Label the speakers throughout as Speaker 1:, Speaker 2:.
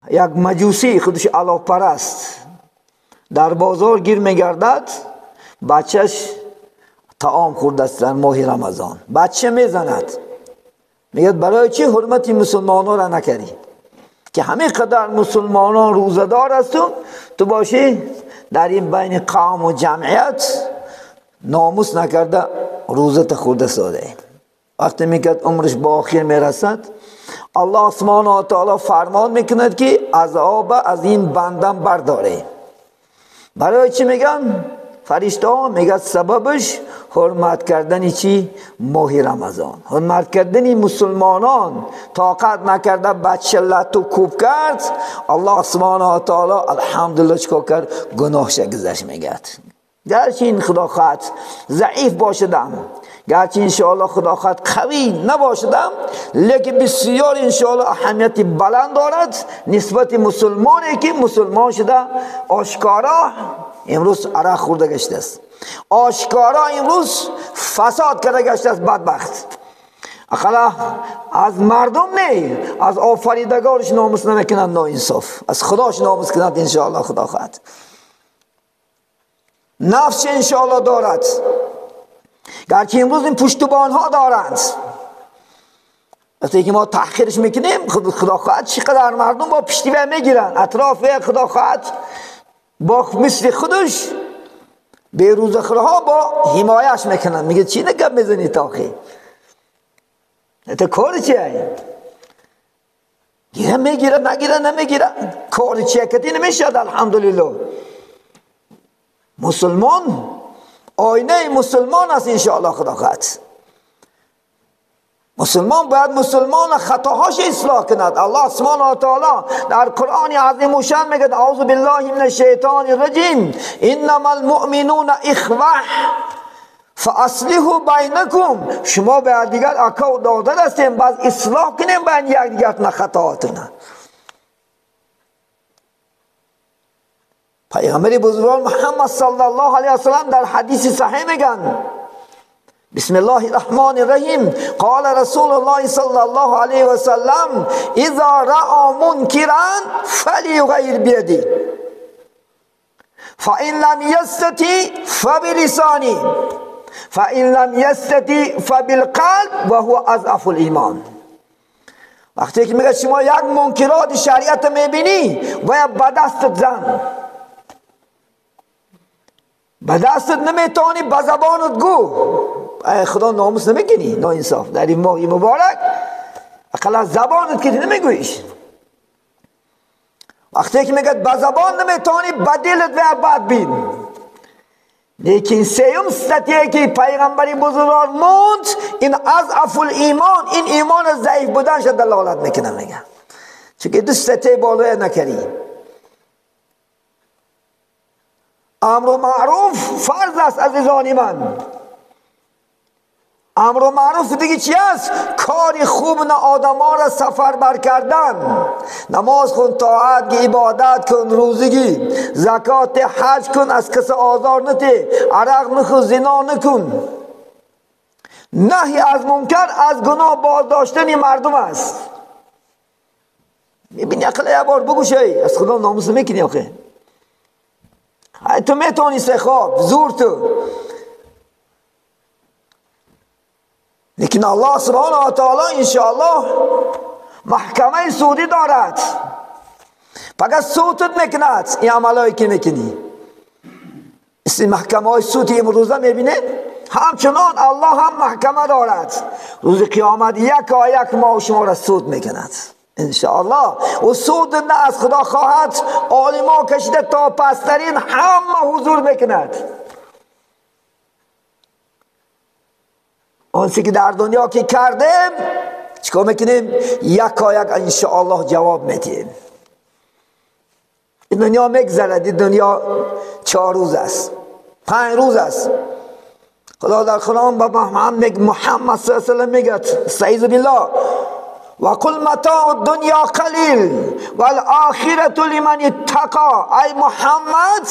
Speaker 1: یک مجوسی خودش علاقپرست در بازار گیر میگردد، بچهش طعام خورده است در ماه رمضان، بچه میزند، میگه برای چی حرمت مسلمان را نکردی که همه قدر مسلمانان روزه‌دار هستند، تو باشی در این بین قوم و جمعیت ناموس نکرده روزه خورده ساده. وقتی میگه عمرش با آخر میرسد، الله سبحانه و تعالی فرمان میکند که عذاب از این بندم برداره. برای چی میگن؟ فرشته ها میگه سببش حرمت کردن چی؟ ماه رمضان، حرمت کردن مسلمانان، طاقت نکرده بچه لتو کوب کرد، الله سبحانه و تعالی الحمدلله چیکار کرد؟ گناهش گذشت. میگه گرچه این خدا خواهد ضعیف باشدم، گرچه انشاءالله خدا خواهد قوی نباشدم، لیکن بسیار انشاءالله اهمیت بلند دارد نسبت مسلمانی که مسلمان شده آشکارا امروز عرق خورده گشته است، آشکارا امروز فساد کرده گشته است، بدبخت. اقلا از مردم نه، از آفریدگارش ناموس نمیکنند، ناانصاف از خداش ناموس کنند انشاءالله خدا خواهد. نفس انشاءالله دارد، گرچه امروز این پشتبان ها دارند، وقتی که ما تحقیرش میکنیم خدا خواهد چقدر مردم با پشتیبان میگیرن اطراف خدا خواهد با مثل خودش به روزخورها با حمایش میکنن، میگه چی نگه میزنی تاخی تو کار چیه؟ گیره میگیره نگیره نمیگیره کار چیه کتی نمیشد. الحمدلله مسلمان آینه مسلمان است انشاءالله خدا خواهد. مسلمان باید مسلمان خطاهاش اصلاح کند. الله سبحانه و تعالی در قرآن عظیم الشان میگه اعوذ بالله من الشیطان الرجیم انما المؤمنون اخوه فاصلحوا بینکم. شما باید دیگر اکا و دادر هستیم، باید اصلاح کنیم بین یکدیگرتون خطاهاتون. پیغمبر بزرگوار محمد صلی الله علیه و سلم در حدیث صحیح میگن بسم الله الرحمن الرحیم قال رسول الله صلی الله علیه و سلم اذا رأى منکرا فلیغیر بیده فإن لم یستطع فبلسانه فإن لم یستطع فبالقلب وهو اضعف الایمان. وقتی که میگه شما یک منکرات شریعت میبینی باید به دستت زن، به دستت نمیتونی به زبانت گو، ای خدا ناموس نمیکنی ناانصاف در این ماه مبارک، اقلا زبانت که نمیگویش. وقتی که میگه به زبان نمیتونی به دلت و بد بین. لیکن سیوم ستیه که پیغمبری بزرگوار موند این اضعف الایمان، این ایمان ضعیف بودنش دلالت میکنه. میگه چون که دو ستیه بالای نکری. امر و معروف فرض است عزیزان من. امر و معروف دیگه چی است؟ کاری خوب نه آدم ها را سفر بر کردن، نماز خون، طاعت گی، عبادت کن، روزگی، زکات، حج کن، از کس آزار نتی، عرق نخو، زنا نکن. نهی از منکر از گناه بازداشتن مردم است. میبینی اقل یه بار بگو شی از خدا ناموس نمیکنی آخه. تو میتونی سخاب زور تو، لیکن الله سبحانه و تعالی انشاءالله محکمه سودی دارد، فقط سوتت میکند این عملایی که میکنی. این محکمه های سودی امروزه میبینید همچنان الله هم محکمه دارد، روز قیامت یک یک ما و شما را سود میکند انشاءالله. و سود نه از خدا خواهد عالما کشیده تا پسترین همه حضور میکند. آنچه که در دنیا که کردیم چیکار میکنیم؟ یکا یک انشاءالله جواب میدیم. این دنیا میگذرد، این دنیا 4 روز است، 5 روز است. خدا در قرآن به محمد صلی الله علیه و سلم میگه استعیذ بالله و قل متاع الدنیا قلیل والآخرة لمن اتقى. ای محمد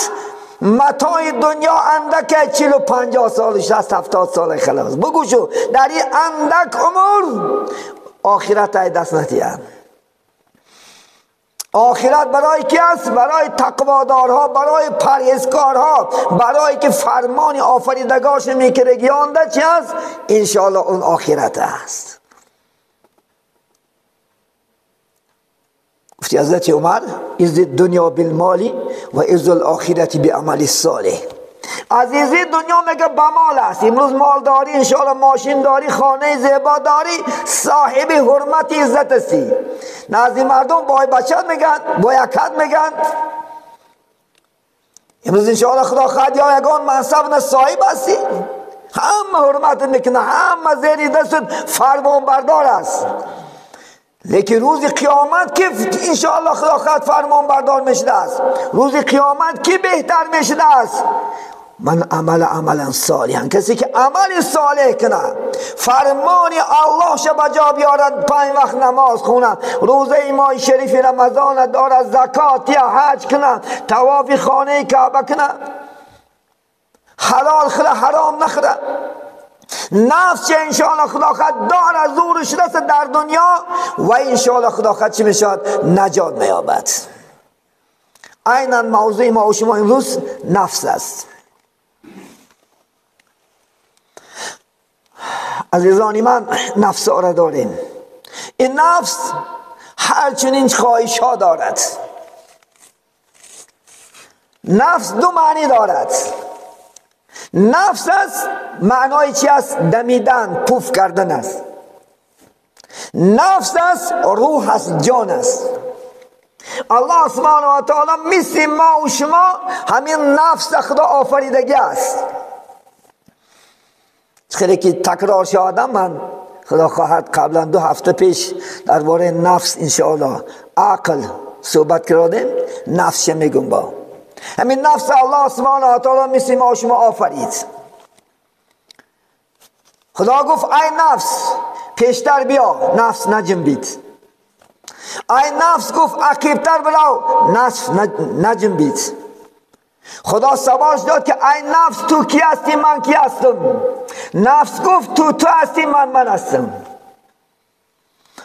Speaker 1: متاع دنیا اندک، 40 و 50 سال 60 70 سال خلاص بگو شو در این اندک عمر آخرت ای دست ندیم. آخرت برای کی است؟ برای تقوادارها، برای پرهیزکارها، برای که فرمان آفریدگارش میکرگیانده چی است؟ انشاءالله اون آخرت است. گفتی حضرت عمر عز دنیا بالمال و عز الاخرت بعمل الصالح. عزیزی دنیا میگه به مال است. امروز مال داری، انشاءالله ماشین داری، خانه زیبا داری، صاحب حرمت عزت هستی. نزد مردم بای بچه میگن، با یکت میگن. امروز انشاءالله خدا خواهد یا یگان منصب نه صاحب هستی، همه حرمت میکنه، همه زیر دست فرمان بردار است. لیکن روز قیامت که انشاءالله خدا خواهد فرمان بردار میشده است، روز قیامت کی بهتر میشده است؟ من عمل عملا صالحا، کسی که عمل صالح کنه، فرمان الله شه بجا بیارد، 5 وقت نماز خونه، روزه ماه شریف رمضان دارد، زکات یا حج کنه، طواف خانه کعبه کنه، حلال خوره حرام نخوره، نفس چه انشاءالله خدا خواهد داره زورش رسه در دنیا و انشاءالله خدا خواهد چی میشد؟ نجات میابد. عینا موضوع ما و شما امروز نفس است. عزیزانی من، نفس را داریم. این نفس هر چنین خواهش ها دارد. نفس دو معنی دارد. نفس است معنای چی است؟ دمیدن، پوف کردن است. نفس است روح است، جان است. الله سبحانه و تعالی مثل ما و شما همین نفس خدا آفریدگی است. خیلی که تکرار شدم من، خدا خواهد قبلا 2 هفته پیش درباره نفس انشاءالله عقل صحبت کردیم. نفس چه میگم با همین نفس الله سبحانه و تعالی مثل ما شما آفرید. خدا گفت ای نفس پیشتر بیا، نفس نجنبید. ای نفس گفت عقیبتر برو، نفس نجنبید. خدا سوالش داد که ای نفس تو کی هستی، من کی هستم؟ نفس گفت تو هستی، من هستم.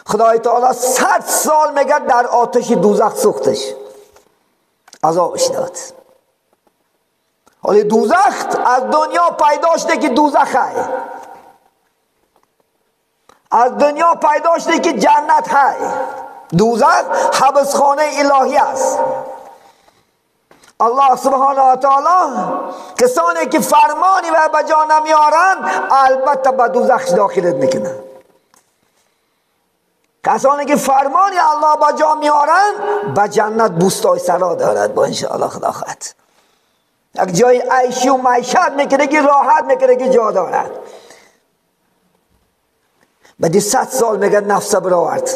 Speaker 1: خدای تعالی 100 سال میگه در آتش دوزخ سوختش، عذابش داد. حالا دوزخ از دنیا پیدا شده که دوزخ های، از دنیا پیدا شده که جنت های. دوزخ حبسخانه الهی است. الله سبحانه و تعالی کسانی که فرمانی و به جا نمیارن البته به دوزخ داخلت میکنن. کسانی که فرمانی الله به جا میارن به جنت بوستای سرا دارد با انشاءالله خدا خواهد. یک جای عیشی و معیشت میکنه که راحت میکنه که جا دارد. بعد 100 سال میگه نفس برآورد.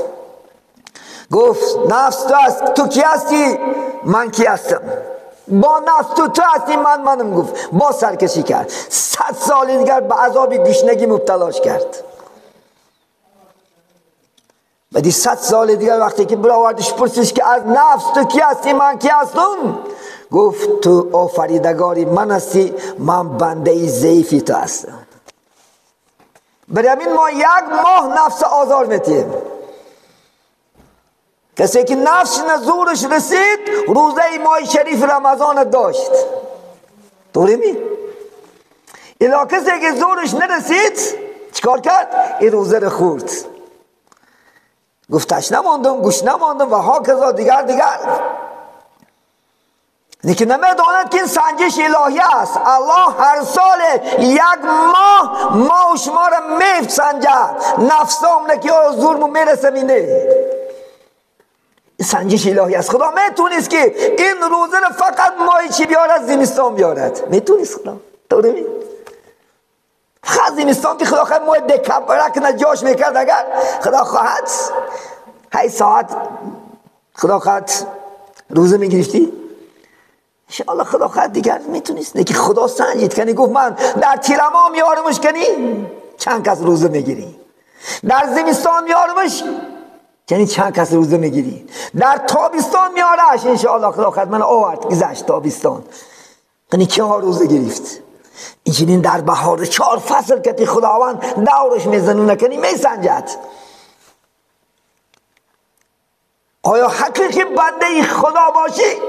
Speaker 1: گفت نفس تو هست، تو کی هستی؟ من کی هستم؟ با نفس تو هستی، من منم. گفت با سرکشی کرد. 100 سال دیگر به عذاب گشنگی مبتلاش کرد. بعدی 100 سال دیگر وقتی که برآوردش پرسش که از نفس تو کی هستی، من کی هستم؟ گفت تو آفریدگاری من هستی، من بنده ضعیفی تو هستم. برای همین ما 1 ماه نفس آزار میتیم. کسی که نفس نزورش رسید روزه ماه شریف رمضان داشت. دوری می؟ الا کسی که زورش نرسید چیکار کرد؟ این روزه رو خورد. گفت تشنه ماندم، گوش نماندم و هاکذا دیگر. لیکن نمیداند که این سنجش الهی است. الله هر سال 1 ماه ما و شما را میسنجد. نفسام که زورمو میرسه اینه. سنجش الهی است. خدا میتونست که این روزه را فقط ماه چی بیارد؟ زمستان بیارد. میتونست خدا. طوری فقط زمستان که خدا خواهد ماه دکبرک نجاش میکرد. اگر خدا خواهد 8 ساعت خدا خواهد روزه میگرفتی انشاءالله خدا خواهد دیگر میتونست. نه که خدا سنجید کنی. گفت من در تیرما میارمش کنی چند کس روزه میگیری، در زمستان میارمش یعنی چند کس روزه میگیری، در تابستان میارش انشاءالله خدا خواهد من آورد گذشت تابستان یعنی که ها روزه گرفت. اینچنین در بهار 4 فصل که خداوند دورش میزنونه کنی میسنجد. آیا حقیقی بنده خدا باشی؟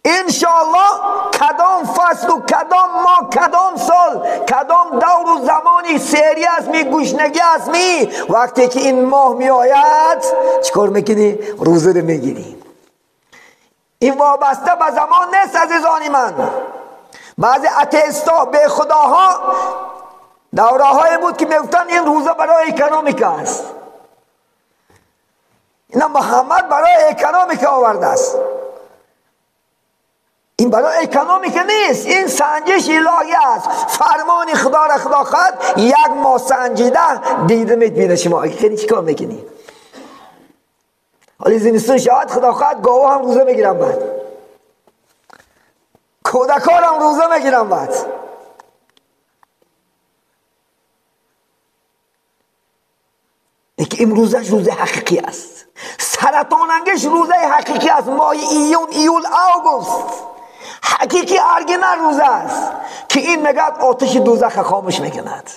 Speaker 1: انشاءالله کدام فصل و کدام ماه، کدام سال، کدام دور و زمانی سری است می، گوشنگی است می، وقتی که این ماه می آید چیکار میکنی؟ روزه رو میگیری. این وابسته به زمان نیست عزیزانی من. بعضی اتئیستا به خداها دوره های بود که میگفتن این روزه برای اکونومیک است، اینا محمد برای اکونومیک آورده است. این برای اکونومیک نیست، این سنجش الهی است. فرمان خدا را خدا خواهد یک ماه سنجیده دیده میبینه شما خیلی چیکار میکنی. حالی زمستون شاید خدا خواهد گاوه هم روزه میگیرم، بعد کودکان هم روزه میگیرم. بعد که امروزش روزه حقیقی است، سرطان انگش روزه حقیقی است. ماه ایون، ایول، آگوست حقیقی ارگینال روزه است که این میگه آتش دوزخ خاموش میکند.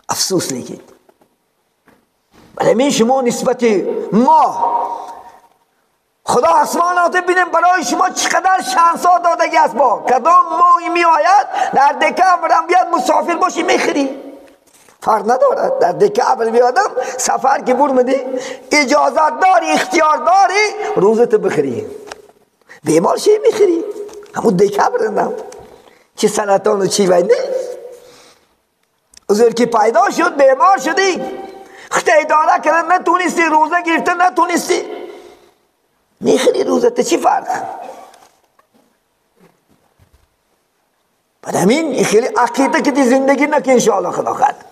Speaker 1: افسوس لیکن برای شما نسبت ما خدا آسمان ببینیم برای شما چقدر شانس ها دادگی است. با کدام ماهی می آید در دکبر هم بیاد مسافر باشی میخری، فرق ندارد. در دکبر بیادم سفر که برمدی اجازت داری، اختیار داری، روزت بخری، بیمار شی میخری، همون دکبر هم چه سرطان و چی وی نیست. از که پیدا شد بیمار شدی، خود اداره کردن نتونستی، روزه گرفتن نتونستی، میخری روزت، چی فرق؟ برای همین خیلی عقیده که دی زندگی نکه انشاءالله خدا خواهد.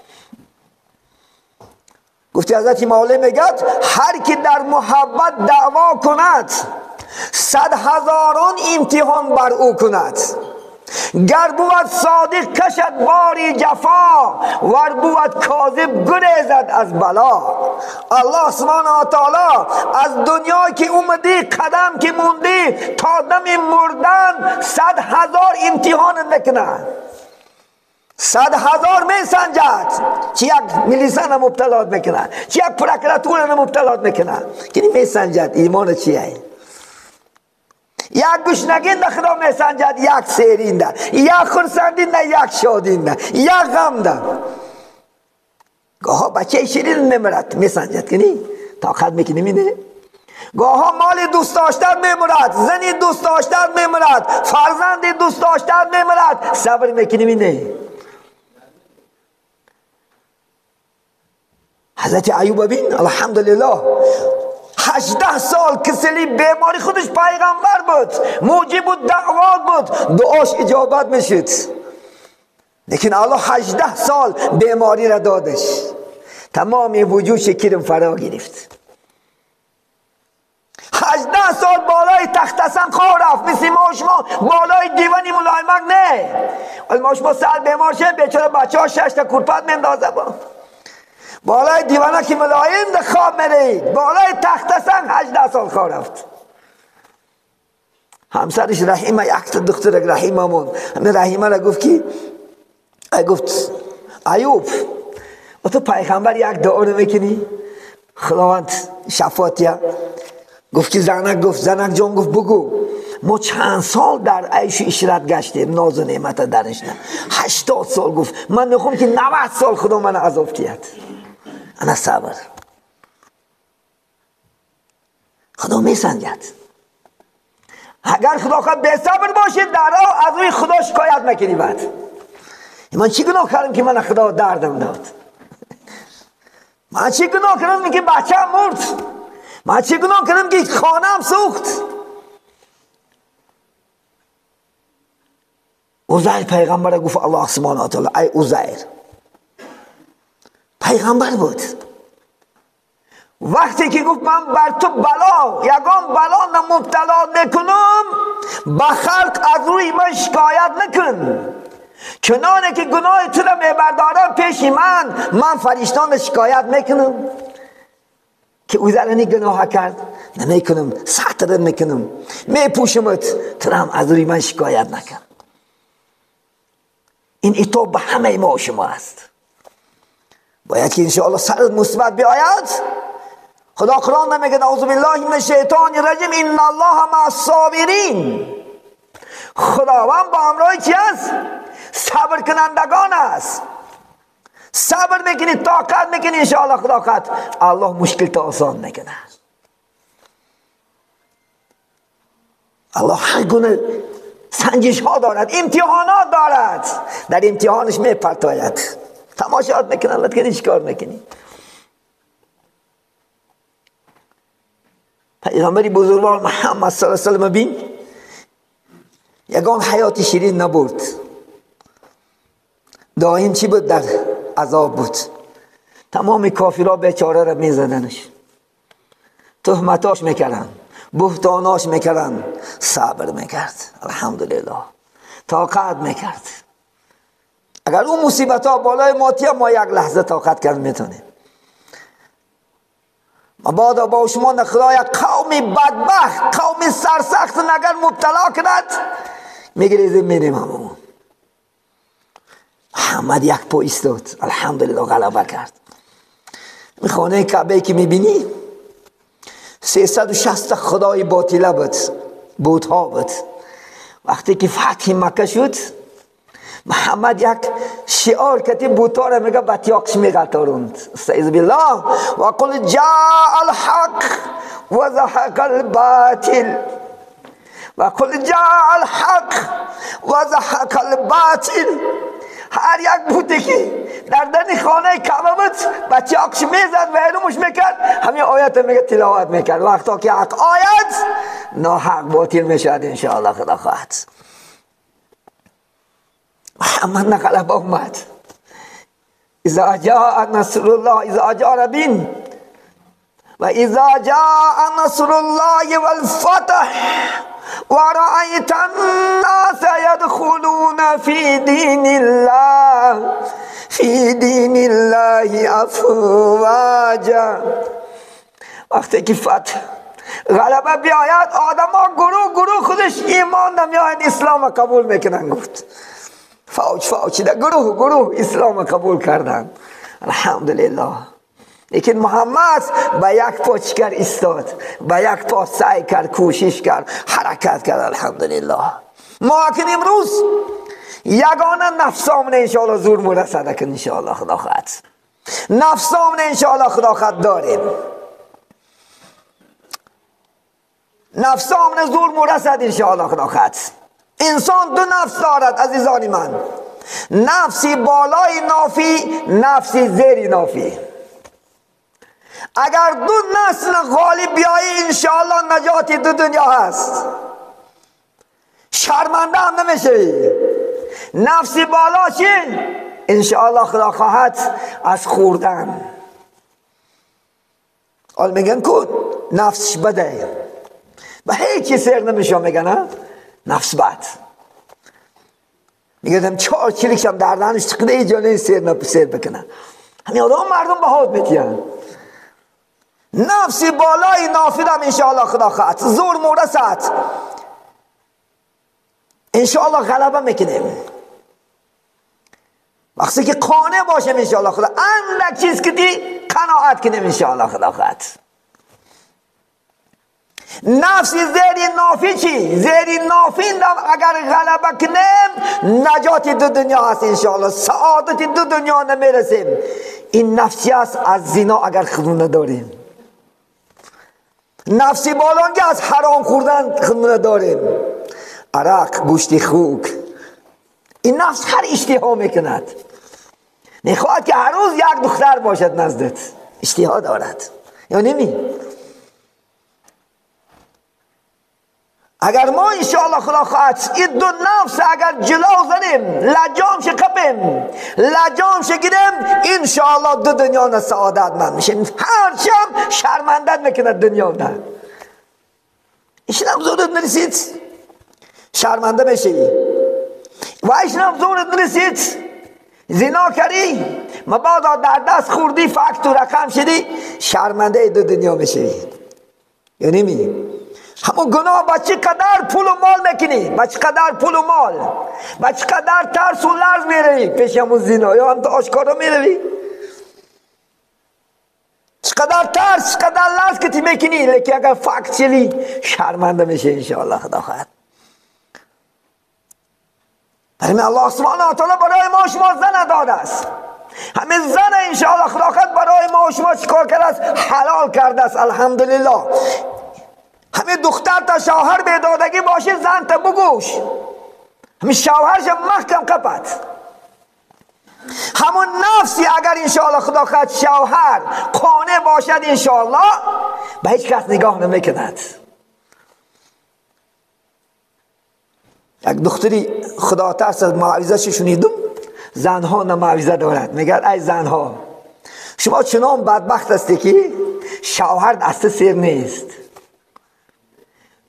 Speaker 1: گفتی حضرت مولی میگد هر کی در محبت دعوا کند 100,000 امتحان بر او کند. گر بود صادق کشد باری جفا، ور بود کاذب گریزد از بلا. الله سبحانه و تعالی از دنیا که اومدی قدم که موندی تا دم مردن 100,000 امتحان میکنه، 100,000 میسنجد. چی یک میلیسان مبتلات میکنه، چی یک پرکراتور مبتلات میکنه، که میسنجد ایمان چیه. یک گشنگین خدا میسنجد، یک سیرین ده، یک خرسندین ده، یک شادین ده، یک غم ده. گاها بچه شیرین میمرد میسنجد کنی طاقت میکنی مینه. گاها مال دوست داشتن میمرد، زنی دوست داشتن میمرد، فرزند دوست داشتن میمرد، صبر میکنی مینه. حضرت ایوب ببین الحمدلله 18 سال کسلی بیماری خودش پیغمبر بود، موجب دعوات بود، دعاش اجابت میشد، لیکن الله 18 سال بیماری را دادش، تمام وجودش کرم فرا گرفت. 18 سال بالای تخت سنگ خواب رفت، مثل ما شما بالای دیوانی ملایمک نه. ما شما سال بیمار شد بیچاره بچه ها 6 تا کورپت میندازه با بالای دیوانه که ملایم ده خواب میرید، بالای تخت سنگ 18 سال خواب رفت. همسرش رحیمه، یک تا دختر رحیمه مون، همین رحیمه را گفت که گفت ایوب و تو پیغمبر یک دعا نمیکنی خداوند شفاعت. گفت که زنک، گفت زنک جان، گفت بگو ما چند سال در عیش عشرت گشتیم، ناز و نعمت درش نه 80 سال. گفت من میخوام که 90 سال خدا من عذاب کند. انا صبر خدا میسنجد. اگر خدا خواهد به صبر باشید در از روی خدا شکایت نکنی. بعد من چی گناه کردم که من خدا دردم داد؟ من چی گناه کردم که بچه‌م مرد؟ من چی گناه کردم که خانه‌ام سوخت؟ عزیر پیغمبر گفت الله سبحانه و تعالی ای عزیر، پیغمبر بود، وقتی که گفت من بر تو بلا یگان بلا مبتلا نکنم، به خلق از روی من شکایت نکن، چنانه که گناه تو را میبردارم پیش من، من فرشتان شکایت میکنم که او زرنی گناه کرد نمیکنم، ستر میکنم، میپوشمت، تو هم از روی من شکایت نکن. این عتاب به همه ما و شما است. باید که انشاءالله سرت مثبت بیاید. خدا قرآن نمیگه اعوذ بالله من الشیطان الرجیم ان الله مع الصابرین. خداوند با همراه کی است؟ صبر کنندگان است. صبر میکنی، طاقت میکنی، انشاءالله خدا خواهد الله مشکل تا آسان میکنه. الله هر گونه سنجش ها دارد، امتحانات دارد، در امتحانش میپرتاید، تماشات میکنه، الله کنی چیکار میکنی. پیغمبر بزرگوار محمد صلی الله علیه و سلم بین یگان حیات شیرین نبرد، دائم چی بود؟ در عذاب بود. تمام کافرها بیچاره را میزدنش، تهمتاش میکردن، بهتاناش میکردن، صبر میکرد، الحمدلله، طاقت میکرد. اگر اون مصیبت ها بالای ما تیه، ما یک لحظه طاقت کرد میتونیم. مبادا با شما خدای قومی بدبخت، قومی سرسخت نگر مبتلا کند، میگریزیم میریم همون. محمد یک پا ایستاد، الحمدلله غلبه کرد. این خانه کعبه که میبینی 360 خدای باطله بود، بت‌ها بود. وقتی که فتح مکه شد، محمد یک شعار کتی بت‌ها را میگه به تیاقش میغلطاروند. استعیذ بالله و قل جاء الحق و زهق الباطل، و قل جاء الحق و زهق الباطل. هر یک بوده که در دن خانه کعبه بود به تیاقش میزد و علومش میکرد، همین آیت میگه تلاوت میکرد. وقتا که حق آید، ناحق باطل میشد انشاءالله خدا خواهد. محمد نغلب آمد. اذا جاء نصر الله، اذا جاء ربین و اذا جاء نصر الله والفتح ورأيت الناس يدخلون في دين الله في دين الله افواجا. وقتی که فتح غلبه بیاید، آدم ها گروه گروه خودش ایمان نمیاید، اسلام قبول میکنن. گفت فوج فوج گروه گروه اسلام قبول کردن، الحمدلله. لیکن محمد با یک پا چیکار ایستاد، با یک پا سعی کرد، کوشش کرد، حرکت کرد، الحمدلله. ما که امروز یگانه نفسامون انشاءالله زور مرسده که انشاءالله خدا خواهد نفسامون انشاءالله خدا خواهد داریم، نفسامون زور مرسد انشاءالله خدا خواهد. انسان دو نفس دارد عزیزان من، نفسی بالای نافی، نفسی زیر نافی. اگر دو نسل غالب بیایی انشاءالله نجات دو دنیا هست، شرمنده هم نمیشوی. نفسی بالا چی؟ انشاءالله خدا خواهد از خوردن. حال میگن کن نفسش بده، به هیچی سیر نمیشه، میگن نفس بد. میگم چهار چیلیکشم دردنش چقدر ایجانه سیر بکنه. همین آدم مردم به هات میتیان. نفسی بالای نافدم انشاءالله خدا خواهد زور مورست انشاءالله غلبه میکنیم. وقتی که قانع باشیم انشاءالله خدا اندک چیز که دی قناعت کنیم انشاءالله خدا خواهد. نفسی زیر نافی چی؟ زیر نافی اگر غلبه کنیم نجات دو دنیا هست انشاءالله، سعادت دو دنیا نمیرسیم. این نفسی هست از زنا اگر خودمون نداریم، نفسی بالانگی از حرام خوردن خودمون نداریم، عرق، گوشت خوک. این نفس هر اشتها میکند، میخواد که هر روز یک دختر باشد نزدت، اشتها دارد یا نمی؟ اگر ما انشاءالله خدا خواهد این دو نفس اگر جلو زنیم، لجام قپیم، لجام گیریم، انشاءالله دو دنیا نه سعادتمند میشیم. هرچی هم شرمندت میکند دنیا نه، ایشون هم زورت میرسید شرمنده میشی و ایشون هم زورت میرسید زنا کردی، مبادا در دست خوردی، فکت و رقم شدی، شرمنده دو دنیا میشی. یعنی می همون گناه با چه قدر پول و مال میکنی، با چه قدر پول و مال، با چه قدر ترس و لرز میروی پیش همون زنا، یا هم تو آشکارا میروی. چقدر ترس، چقدر لرز که تی میکنی، لیکن اگر فکت شوی شرمنده میشه انشاءالله خدا خواهد. برای الله سبحانه و تعالی برای ما شما زن داده است. همین زن انشاءالله خدا خواهد برای ما شما چیکار کرده است؟ حلال کرده است الحمدلله. همین دختر تا شوهر به دادگی باشه زن تا بگوش، همین شوهرش محکم قپد. همون نفسی اگر انشاءالله خدا خواهد شوهر قانع باشد انشاءالله به هیچ کس نگاه نمیکند. یک دختری خدا ترس از معوذه شنیدم، زنها نه معوذه دارد، میگه ای زنها شما چنان بدبخت هستی که شوهر دست سیر نیست،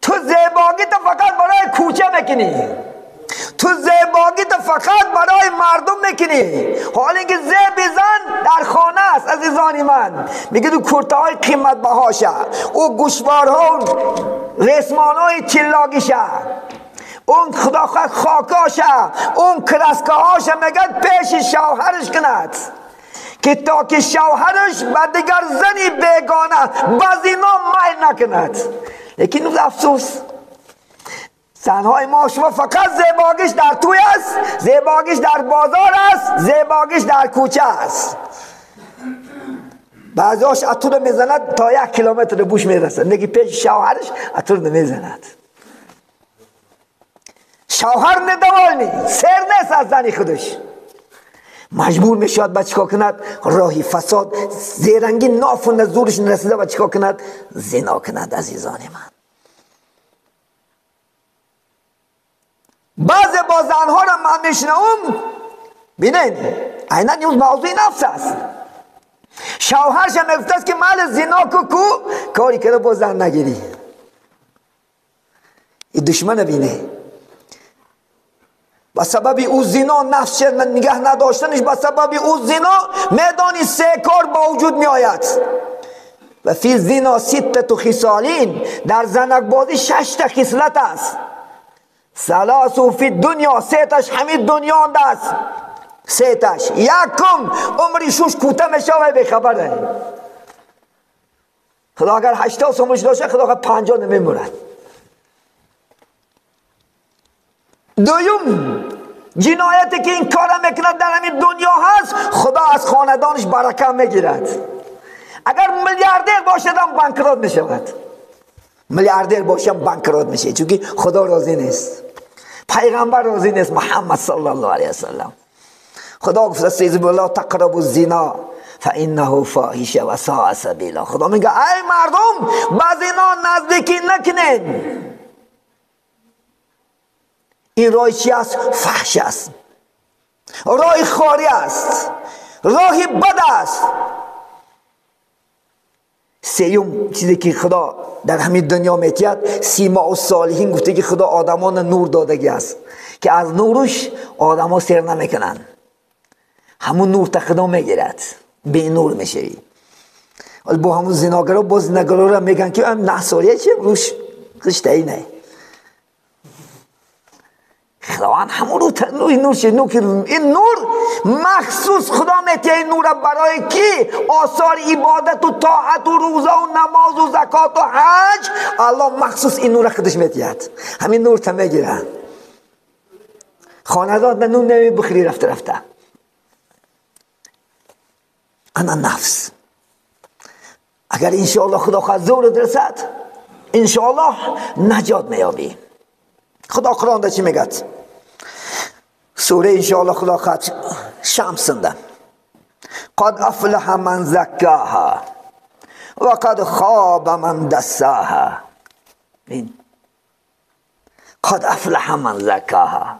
Speaker 1: تو زیباگی تو فقط برای کوچه میکنی، تو زیباگی تو فقط برای مردم میکنی، حال اینکه زیب زن در خانه است. عزیزانی من میگه تو کرته های قیمت بهاشه، او گوشوارها و رسمان های تیلاگیشه، اون خدا خواهد خاکاشه، اون کرسکاهاشه، میگه پیش شوهرش کند که تا که شوهرش به دیگر زنی بیگانه باز اینا میل نکند. لیکن افسوس زنهای ما شما فقط زیباگیش در توی است، زیباگیش در بازار است، زیباگیش در کوچه است. بعضیاش عطر میزند تا 1 کیلومتر بوش میرسد، نگی پیش شوهرش عطر نمیزند. شوهر ندوالنی سر نیست از زنی خودش، مجبور میشود با چیکار کند؟ راهی فساد زیرنگی ناف و نزورش نرسیده با چیکار کند؟ زنا کند. عزیزان من بعضی با زنها را من میشنوم، بینین عینا نیوز موضوع نفس است. شوهرش هم میگفت است که مال زنا کو کاری کرده با زن نگیری. این دشمن بینه با سبب او زنا نفس نگه نداشتنش، با سبب او زنا میدانی 3 کار با وجود می آید. و فی زنا 6 خصالین، در زنک بازی 6 تا خصلت است. 3 فی دنیا، 3 تاش همین دنیا است. 3 تاش، یکم عمری شوش کوته میشه و بیخبره. خدا اگر 80 عمرش داشته خدا 50 نمیمورد. دوم جنایتی که این کار میکند در همین دنیا هست، خدا از خاندانش برکه میگیرد. اگر میلیاردر باشد هم بانکرات میشود، میلیاردر باشم بانکرات میشه، چون خدا راضی نیست، پیغمبر راضی نیست، محمد صلی الله علیه وسلم. خدا گفته سیز بالله تقربوا الزنا فانه فاحشه و ساء سبیلا. خدا میگه ای مردم به زنا نزدیکی نکنین، این راه چی است؟ فحش است، راه خاری است، راه بد است. سیوم چیزی که خدا در همین دنیا میتید، سیما و صالحین گفته که خدا آدمان نور دادگی است که از نورش آدما سیر نمیکنن، همون نور تا خدا میگیرد، به نور میشوی. با همون زناگرا با زناگرا را میگن که هم نحساریه چه روش خشته ای نه. خداوند همون رو نور شد، نور این نور مخصوص خدا میته، این نور برای کی؟ آثار عبادت و طاعت و روزه و نماز و زکات و حج، الله مخصوص این نور خودش میتید، همین نور تا میگیره. خاندان نون نمی بخری رفته رفته. انا نفس اگر انشاءالله خدا خواهد زور درسد انشاءالله نجات میابی. خدا قرآن ده چی میگد؟ سوره انشاءالله خدا خواهد شمسنده، قد افلح من زکاها و قد خاب من دساها. این قد افلح من زکاها،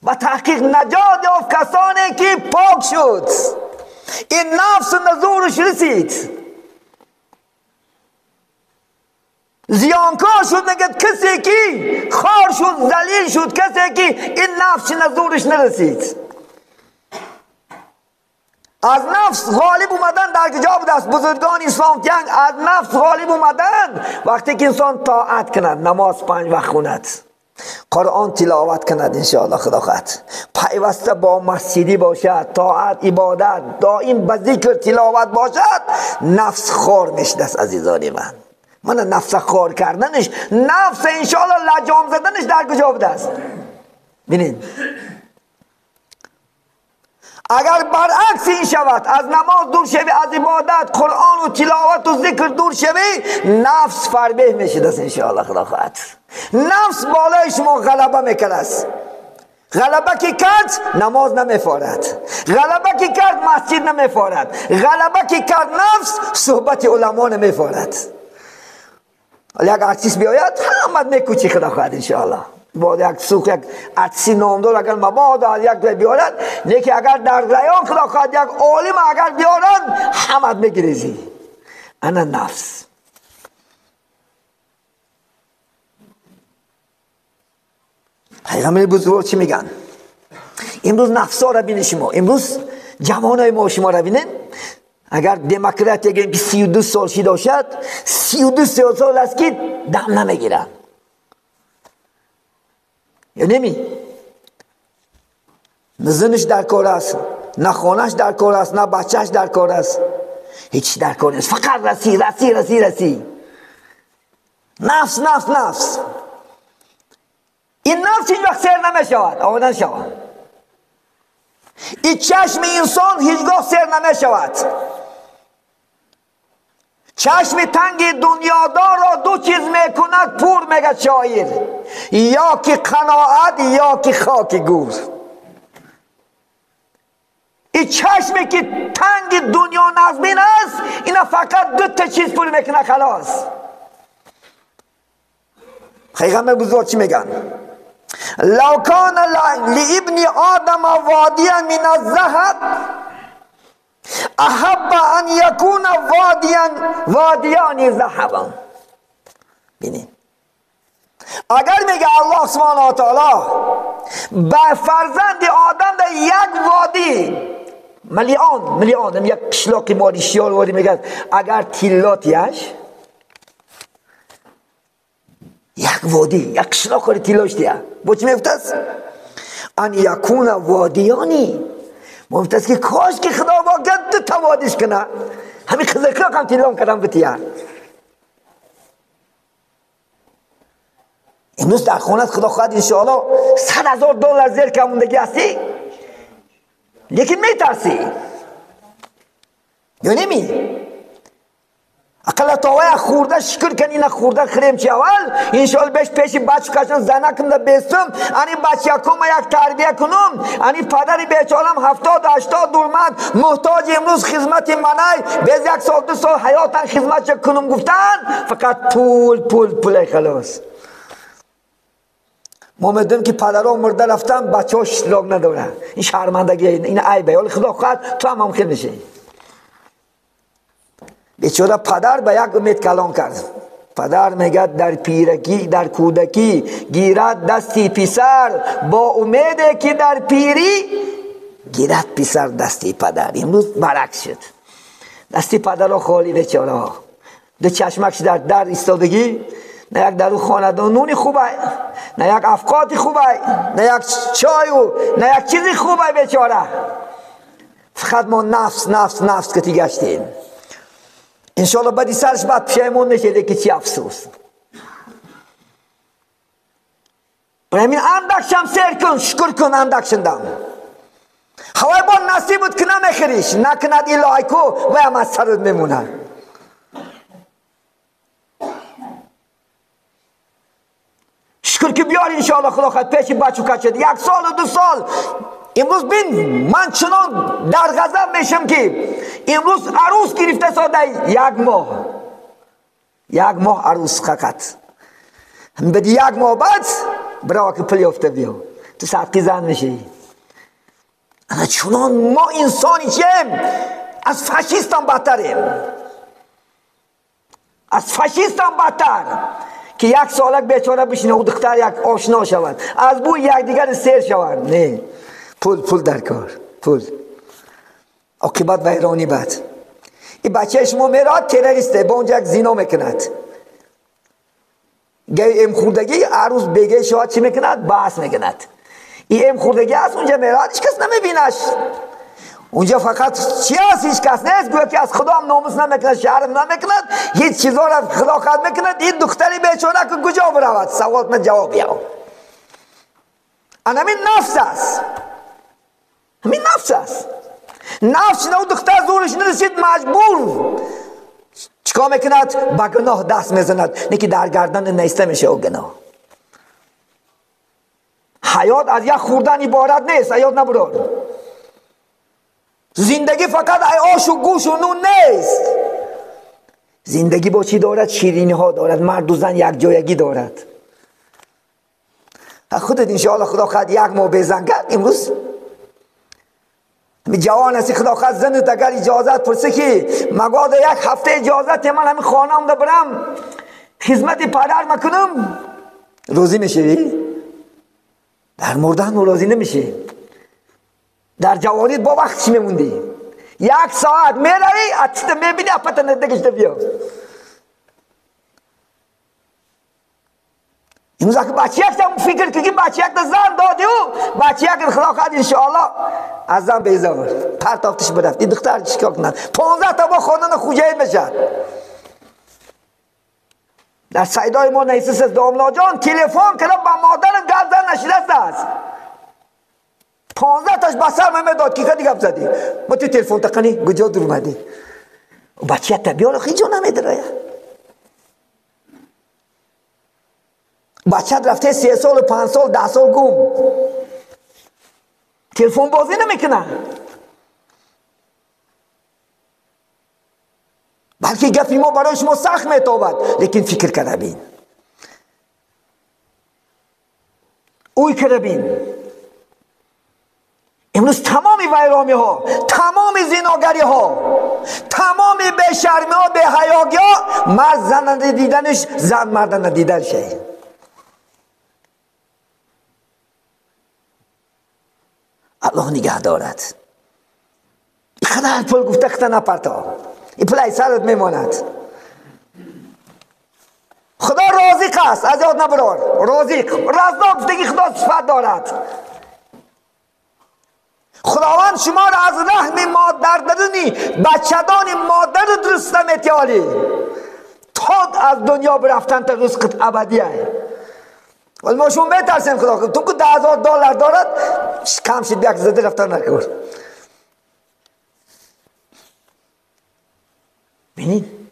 Speaker 1: با تحقیق نجات یافت کسانی که پاک شد، این نفس نزورش رسید، زیانکار شد. نگه کسی که خار شد، ذلیل شد، کسی که این نفس نزورش نرسید. از نفس غالب اومدن در کجا بوده است؟ بزرگان اسلام جنگ از نفس غالب اومدن وقتی که انسان طاعت کند، نماز 5 وقت خوند، قرآن تلاوت کند انشاءالله خدا خواهد، پیوسته با مسجدی باشد، طاعت عبادت دائم به ذکر تلاوت باشد، نفس خار میشد است عزیزان من. من نفس خار کردنش، نفس انشاءالله لجام زدنش در کجا بوده است؟ ببینید اگر برعکس این شود، از نماز دور شوی، از عبادت قرآن و تلاوت و ذکر دور شوی، نفس فربه میشد است انشاءالله خدا خواهد. نفس بالای شما غلبه میکرد است. غلبه که کرد نماز نمیفارد، غلبه که کرد مسجد نمیفارد، غلبه که کرد نفس صحبت علما نمیفارد. یک ارتیست بیاید همه میکوچی خدا خواهد انشاءالله. با یک سوق یک ارتیسی نامدار اگر مبادا از یک بیارد، لیکن اگر در ریان خدا خواهد یک عالم اگر بیارند همه میگریزی. انا نفس. پیغمبر بزرگ چی میگن؟ امروز نفسا را بینید شما، امروز جوانای ما شما را بینید. اگر دموکرات بگیم که 32 سال شی داشت، 32 سال است که دم نمیگیرن یا نمی؟ نه زنش در کار است، نه خانهش در کار است، نه بچهش در کار است، هیچ در کار نیست، فقط رسی رسی رسی رسی. نفس نفس نفس. این نفس هیچ وقت سیر نمی شود، آمدن شود. این چشم انسان هیچگاه سیر نمی شود. چشم تنگ دنیادار را دو چیز میکند پور، میگه شاعر، یا که قناعت یا که خاک گور. این چشمی که تنگ دنیا نظمین است، اینا فقط دو تا چیز پور میکنه خلاص. پیغمبر بزرگ چی میگن؟ لو کان لابن آدم وادیا من الذهب احب ان یکون وادیا وادیان ذهبا. ببینید اگر میگه الله سبحانه و تعالی به فرزند آدم در یک وادی میلیون میلیون یک قشلاق مالیشیار وادی میگه، اگر تیلاتیش یک وادی یک قشلاق تیلاش دیه، با چی میفته؟ ان یکون وادیانی. مفت است که کاش که خدا واقعا دو تا وادیش کنه، همین قزلقلاق هم تیلام کردم بتیه. امروز در خانه خدا خواهد انشاءالله 100,000 دلار زیر کموندگی هستی، لیکن میترسی یا نمی؟ اقل تا خورده شکر کن، اینا خورده خریم چی اول انشاءالله بهش پیش بچه کشن زنکم ده بیستم، انی بچه یکم یک تربیه کنم، انی پدری بیچارم 70-80 درمد محتاج امروز خدمت منای، بیز یک سال دو سال حیاتن خدمت کنم گفتن، فقط پول پول پول خلاص. ما میدونیم که پدرها مرده رفتن، بچه ها شلاق نداره، این شرمندگی، این عیبه. ولی خدا خواهد تو هم ممکن میشه. بیچاره پدر به یک امید کلام کرد. پدر میگه در پیرکی در کودکی گیرد دستی پسر، با امید که در پیری گیرد پسر دستی پدر. امروز برعکس شد، دستی پدر را خالی بیچاره ها، دو چشمکش در در ایستادگی، نه یک در خاندان نونی خوبه، نه یک افکاتی خوبه، نه یک چای و نه یک چیزی خوبه بیچاره. فقط ما نفس نفس نفس که گشتیم. انشاءالله بعدی سرش بعد پشیمون میشه، که چی افسوس. برای همین اندکشم سیر کن، شکر کن اندکشندم. هوای با نصیب بود که نمیخریش، نکند الهی کو و هم از سرت میمونه. شکر که بیار انشاءالله خدا خواهد پیش بچو کچد یک سال و دو سال. امروز بین من چنان در غضب میشم که امروز عروس گرفته ساده یک ماه، یک ماه عروس فقط، بعد یک ماه بعد برای که پل یافته بیا تو صدقی زن میشی. انا چنان ما انسانی چیم، از فاشیست هم بدتریم، از فاشیست هم بدتر که یک سالک بیچاره بشینه و دختر یک آشنا شود، از بوی یک دیگر سیر شود. نه، پول پول در کار، پول عاقبت ویرانی. بد این بچه شما میراد تروریسته، با اونجا یک زینا میکند. گه ام خوردگی عروس بگه شواد چی میکند؟ بحث میکند. این ام خوردگی هست اونجا میراد هیچ کس نمیبینش. اونجا فقط چی هست؟ هیچ کس نیست. گویا که از خدا هم ناموس نمیکند، شرم نمیکند، هیچ چیزا را خدا خد میکند. این دختری بیچاره که کجا برود؟ سوالت من جواب بیاو. همین نفس است، همین نفس است. نفس نه دختر زورش نرسید، مجبور چیکار میکند؟ با گناه دست میزند. نه که در گردن نیسته میشه او گناه. حیات از یک خوردن عبارت نیست، حیات نبرد. زندگی فقط آش و گوش و نون نیست. زندگی با چی دارد؟ شیرینی ها دارد، مرد و زن یک جایگی دارد. خودت انشاءالله خدا خواهد یک ماه بزن کرد. امروز جوان هستی، خدا خواهد زنت اگر اجازت پرسه که مگاد یک هفته اجازت من همین خانه هم برم خدمت پدر مکنم، روزی میشی؟ در مردن راضی نمیشی. در جوانیت با وقت چی میموندی؟ یک ساعت میروی اتت میبینی اپت ندگشته بیا. امروز اگه بچه یک تا فکر که بچه یک تا زن دادی و بچه یک خدا خواهد انشاءالله از زن بیزار پرتافتش برفت. این دختر چیکار کنن؟ 15 تا با خواندن خوجه میشد. در سیدای ما نیست از داملا جان تلفن کردم با مادرم گپ زن نشیده است. 15 تاش بسر من داد که کدی گپ زدی؟ ما تو تلفن تقنی کجا دور اومدی؟ بچه تا بیار خیلی جا نمیداره. بچه رفته 3 سال 5 سال 10 سال گم، تلفن بازی نمیکنه، بلکه گپی ما برای شما سخت میتابد، لیکن فکر کرده بین، اوی کرده بین. امروز تمام ویرامی ها، تمام زیناگری ها، تمام بیشرمی ها، بی‌حیاگی ها، مرد زن ندیدنش، زن مرد ندیدنشه. الله نگه دارد. اینقدر پول گفته خطا نپرتا، این پول ای سرت میماند. خدا رازق است، از یاد نبرار. رازق، رزاق گفتگی خدا صفت دارد. خداوند شما را از رحم مادر درونی بچه‌دان مادر درست نمیتیالی تا از دنیا برفتن تا رزقت ابدیه. ولی ما شما میترسیم خدا تو که $10,000 دارد کم شد یک زده رفتن نکرد. بینید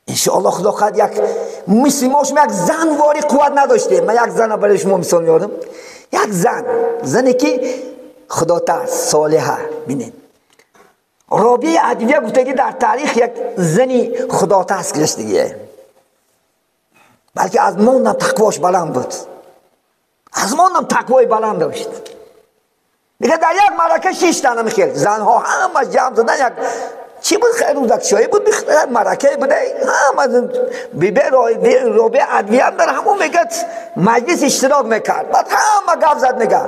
Speaker 1: انشاءالله خدا خواهد یک مثل ما شما یک زن واری قوت نداشتیم. من یک زن برای شما مثال میارم، یک زن، زنی که خدا ترس صالحه. بینید رابعه عدویه گفته در تاریخ یک زنی خدا ترس گذشتگیه، بلکه از ماندم تقواش بلند بود، از ماندم تقوای بلند داشت. میگه در یک معرکه 6 تنه میخیل زنها همه جمع زدن، یک چی بود؟ خیلی روزک شایی بود، معرکه بوده، همه بیبه رابعه عدویه هم در همون میگه مجلس اشتراک میکرد. بعد همه گپ زد، میگه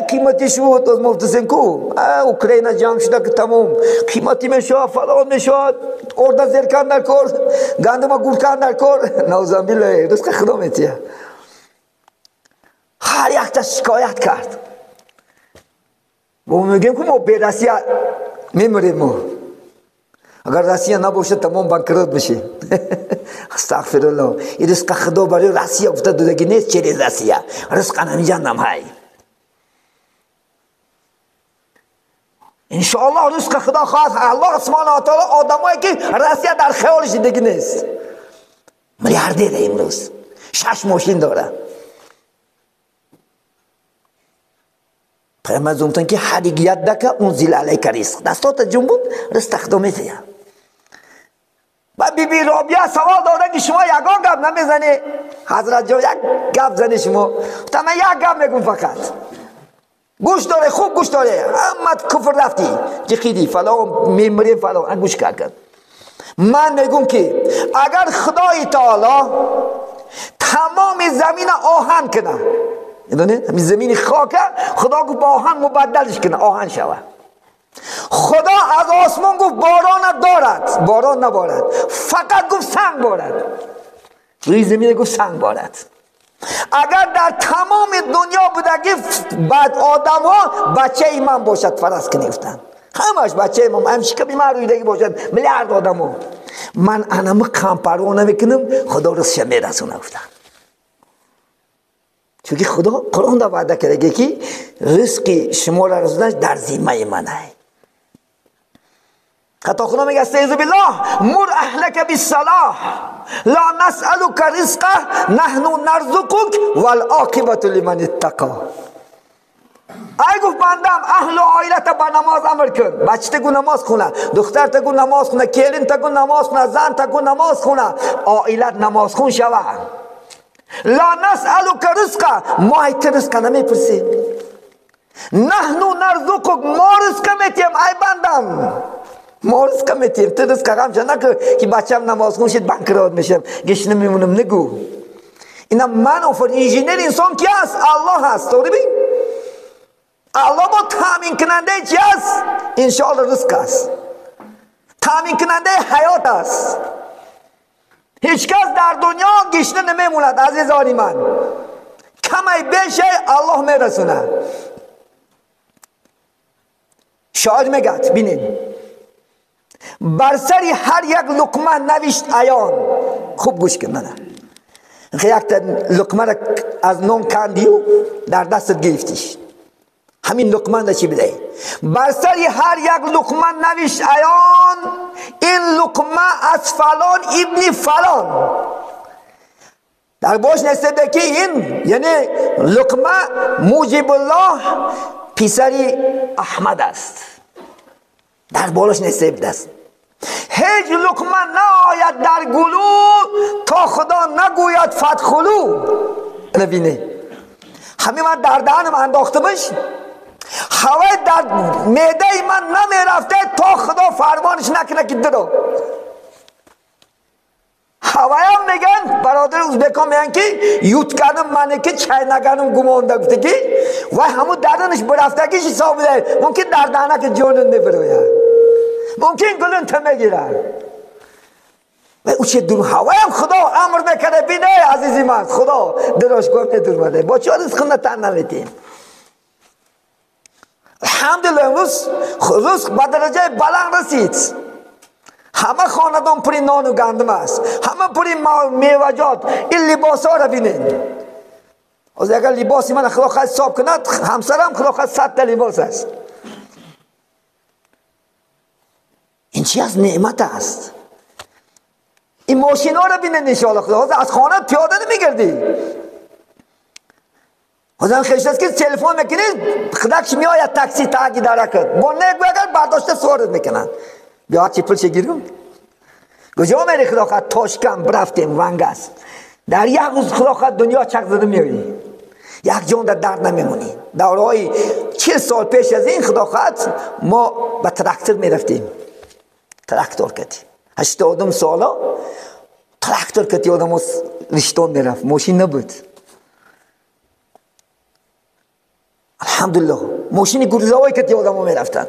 Speaker 1: قیمتی شد از مفتسنکو اوکراین جنگ شده که تمام قیمتی میشه، فلان میشه، ارده زیر کن در کار، گندم گور کن در کار. نوزان بالله رزق خدا میتیه. هر یک تا شکایت کرد. ما میگیم که ما به روسیه میمریم، ما اگر روسیه نباشه تمام بانکروت میشه. استغفر الله. این رزق خدا برای روسیه گفته دادگی نیست، چه روسیه رزق همینجا هم های. انشاءالله رزق خدا خواهد. الله سبحانه و تعالی آدمایی که روسیه در خیالش دیگه نیست، میلیاردر امروز 6 ماشین داره. پیامبر گفتن که هر یک یدک انزل علیک رزق، دستات جنبون رزق خدا میده. و بی بی رابعه سوال دادن که شما یگان گپ نمیزنی حضرت جان، یک گپ زنی شما. تا من یک گپ میگم فقط گوش داره، خوب گوش داره. همت کفر رفتی جخیدی فلان میمری فلان، گوش کرد. من میگم که اگر خدای تعالی تمام زمین آهن کنه، میدونی همین زمین خاکه، خدا گفت با آهن مبدلش کنه، آهن شوه. خدا از آسمان گفت باران نبارد، باران نبارد، فقط گفت سنگ بارد. روی زمین گفت سنگ بارد. اگر در تمام دنیا بودگی بعد آدم ها بچه من باشد فرض کنی گفتن همش بچه من همش که من رویدگی باشد میلیارد آدم ها، من انمو کم پروا نمیکنم، خدا رزقش میرسونه گفتن. چون خدا قرآن دا وعده کرده که رزق شما را رسوندن در ذمه منه. حتی خدا میگه استعیذ بالله مر اهلک بالصلاح لا نسألک رزقا نحن نرزقک والعاقبة لمن اتقا. ای گفت بندم اهل و عائلت به نماز امر کن، بچه تگو نماز خونه، دختر تگو نماز خونه، کلین تگو نماز خونه، زن تگو نماز خونه، عائلت نماز خون شوه. لا نسألک رزقا، ما ایت رزقا نمیپرسیم، نحن نرزقک، ما رزق میتیم. ای بندم ما رزق میتیم، تو رزق غمش نکن که بچم نماز خون شد بانکرات میشم گشنه میمونم. نگو اینا من آفر انجینر انسان کی است؟ الله هست. تو ببین الله با تامین کننده چی است؟ انشاءالله رزق است، تامین کننده حیات است. هیچ کس در دنیا گشنه نمیموند عزیزان من، کمی بشه الله میرسونه. شاعر میگه ببینید بر سر هر یک لقمه نوشت عیان. خوب گوش کن، نه یک تا لقمه را از نان کندی و در دستت گرفتیش، همین لقمه را چی بده؟ بر سر هر یک لقمه نوشت عیان، این لقمه از فلان ابن فلان. در باش نسته که این یعنی لقمه موجب الله پسری احمد است، در بالاش نسته است. هیچ لقمه نآید در گلو تا خدا نگوید فدخلو. ببینه همین من در دهنم انداختمش، هوای در معده من نمیرفته تا خدا فرمانش نکنه که درو. هوایم میگن برادر ازبکا میگن که یوتکنم منه که چای نگنم گمانده گفته که و همون درنش برفتگیش حساب بده، ممکن در دهنک جانن نبروید، ممکن گلن تمیگیره و او چه دور. هوایم خدا امر میکنه بینه عزیزی من، خدا دراش گفت ندورمده با چه رزق تن نمیتیم. الحمدلله امروز رزق به درجه بلند رسید، همه خاندان پر نان و گندم است، همه پر میوه‌جات. این لباس ها را بینید، از اگر لباسی من خدا خواهد حساب کند، همسرم خدا خواهد 100 تا لباس است. این چی از نعمت است. این ماشین ها را بینید انشاءالله خدا از خانه پیاده نمیگردی. خدا خیشت است که تلفن میکنید خداش میآید تاکسی تاگی داره کرد با نگو اگر برداشته سوارت میکنند. بیا چی پول گیرم کجا میری؟ خدا خواهد تاشکن برفتیم ونگ است. در یک روز خدا خواهد دنیا چک زده میایی، یک جان در درد نمیمونی. دورهای 40 سال پیش از این خدا خواهد ما به تراکتور میرفتیم، تراکتور کتی 82 سالا تراکتور کتی آدم رشتون میرفت، ماشین نبود. الحمدلله ماشین گرزاوی کتی آدم میرفتن.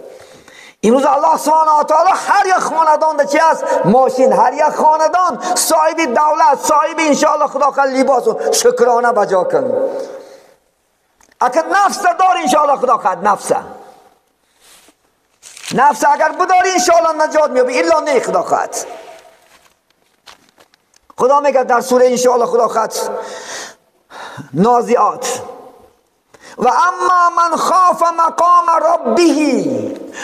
Speaker 1: امروز الله سبحانه و تعالی هر یک خاندان ده چی است؟ ماشین. هر یک خاندان صاحب دولت، صاحب انشاءالله خدا خواهد لباس و شکرانه بجا کن. اگر نفس دار انشاءالله خدا خواهد نفس، نفس اگر بداری انشاءالله نجات میابی، الا نه خدا خواهد. خدا میگه در سوره انشاءالله خدا خواهد نازعات و اما من خاف مقام ربه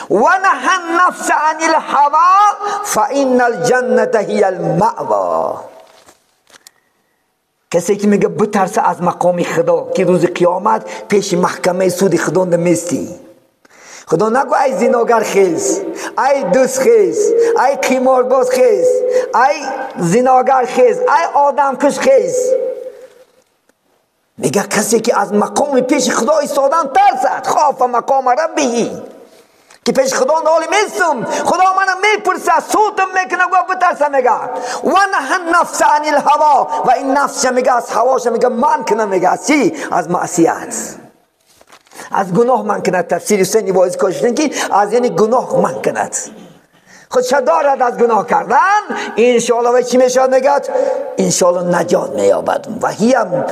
Speaker 1: و نهى النفس عن الهوى فإن الجنة هي المأوى. کسی که میگه بترسه از مقام خدا که روز قیامت پیش محکمه سود خدا نمیستی. خدا نگو ای زیناگر خیز، ای دوست خیز، ای قمارباز خیز، ای زیناگر خیز، ای آدمکش خیز. میگه کسی که از مقام پیش خدا ایستادن ترسد، خاف مقام ربه، که پیش خدا نالی میستم، خدا منو میپرسه، صوتم میکنه، گوه بترسه. میگه و نه النفس عن الهوا، و این نفس میگه از هواش میگه من کنه، میگه از چی؟ از معصیت، از گناه من کند. تفسیر حسین واعظ کاشتن که از یعنی گناه من کند. خودش دارد از گناه کردن، انشاءالله و چی میشود میگد؟ انشاءالله نجات مییابد. و هم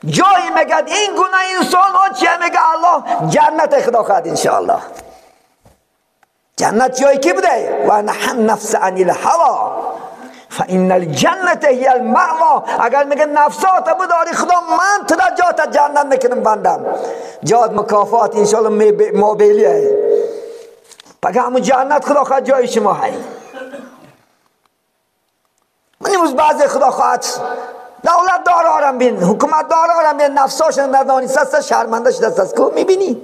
Speaker 1: جایی میگد این گناه انسان ها چیه؟ میگه الله جنت خدا خواهد انشاءالله. جنت جایی کی بوده؟ و نحن نفس عن الهوا فان الجنت هي المأوا. اگر میگه نفسات بداری خدا من تو را جات جنت میکنم بندم، جات مکافات انشاءالله مابیلیه. پس همون جنت خدا خواهد جای شما هی. من امروز بعضی خدا خواهد دولت دارارم بین، حکومت دارارم بین، نفساشون ندانیست است، شرمنده شده است. کو میبینی؟